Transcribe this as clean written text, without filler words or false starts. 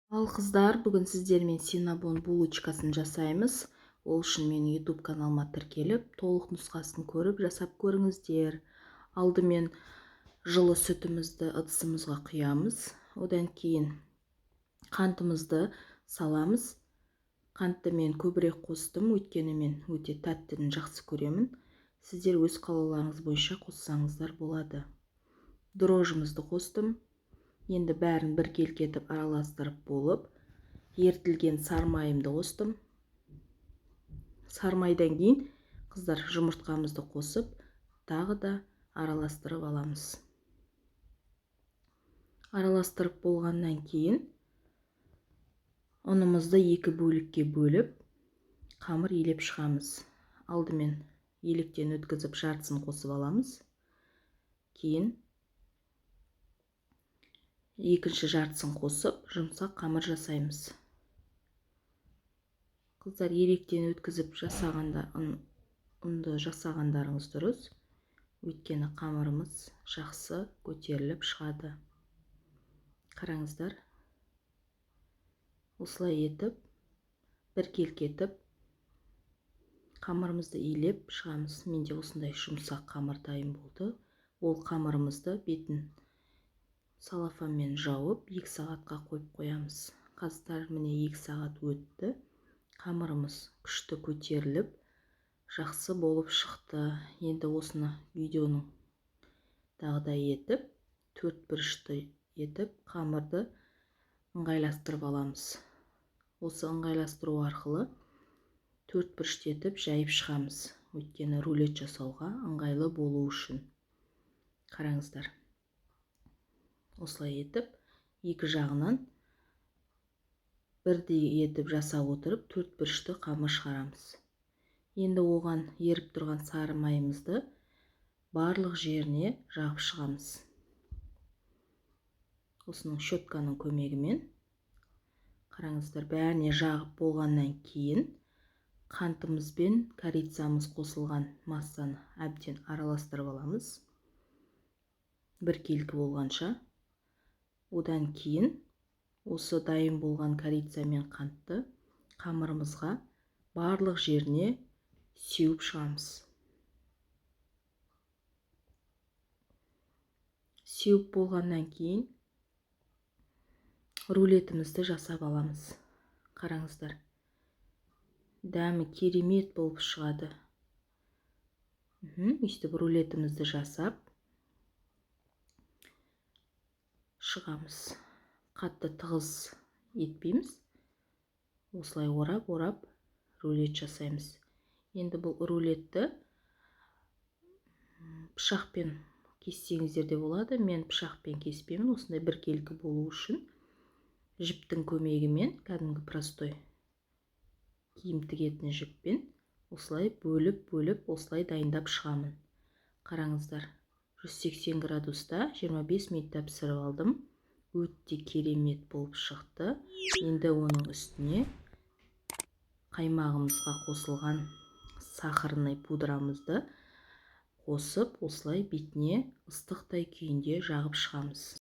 Ал, қыздар, бүгін сіздермен синнабон булочкасын жасаймыз. Ол үшін менің YouTube каналыма тіркеліп, толық нұсқасын көріп, жасап көріңіздер. Алдымен жылы сүтімізді ыдысымызға құямыз. Одан кейін қантымызды саламыз. Қантты мен көбірек қостым, өйткені мен өте тәттіні жақсы көремін. Сіздер өз қалауларыңыз бойынша қоссаңыздар болады. Дрожжымызды қостым. Енді бәрін біркелкі етіп араластырып болып, ерітілген сармайымды қостым. Сармайдан кейін, қыздар, жұмыртқамызды қосып, тағы да араластырып аламыз. Араластырып болғаннан кейін ұнымызды екі бөлікке бөліп, қамыр илеп шығамыз. Алдымен електен өткізіп, жартысын қосып аламыз. Кейін екінші жартысын қосып, жұмсақ қамыр жасаймыз. Қыздар, електен өткізіп жасағанда ұнды жасағандарыңыз дұрыс, өйткені қамырымыз жақсы көтеріліп шығады. Қараңыздар, осылай етіп біркелкі етіп қамырымызды илеп шығамыз. Менде осындай жұмсақ қамыр дайын болды. Ол қамырымызды бетін целлофанмен жауып, 2 сағатқа қойып қоямыз. Қыздар, міне, 2 сағат өтті. Қамырымыз күшті көтеріліп, жақсы болып шықты. Енді осыны видеоның тағыдай етіп, төрт бұрышты етіп қамырды ыңғайластырып аламыз. Осы ыңғайластыру арқылы төрт бұрышты етіп жайып шығамыз, өйткені рулет жасауға ыңғайлы болу үшін. Қараңыздар, осылай етіп екі жағынан бірдей етіп жасап отырып, төрт бұрышты қамыр шығарамыз. Енді оған еріп тұрған сары майымызды барлық жеріне жағып шығамыз. Осының щетканың көмегімен. Қараңыздар, бәріне жағып болғаннан кейін қантымыз бен корицамыз қосылған массаны әбден араластырып аламыз біркелкі болғанша. Одан кейін осы дайын болған корица мен қантты қамырымызға барлық жеріне сеуіп шығамыз. Сеуіп болғаннан кейін рулетімізді жасап аламыз. Қараңыздар, дәмі керемет болып шығады. Өйстіп рулетімізді жасап шығамыз. Қатты тығыз етпейміз, осылай орап-орап рулет жасаймыз. Енді бұл рулетті пышақпен кессеңіздер де болады. Мен пышақпен кеспеймін, осындай біркелкі болу үшін жіптің көмегімен, кәдімгі простой киім тігетін жіппен осылай бөліп-бөліп, осылай дайындап шығамын. Қараңыздар, 180 градуста 25 минутта пісіріп алдым. Өте керемет болып шықты. Енді оның үстіне қаймағымызға қосылған сахарный пудрамызды қосып, осылай бетіне ыстықтай күйінде жағып шығамыз.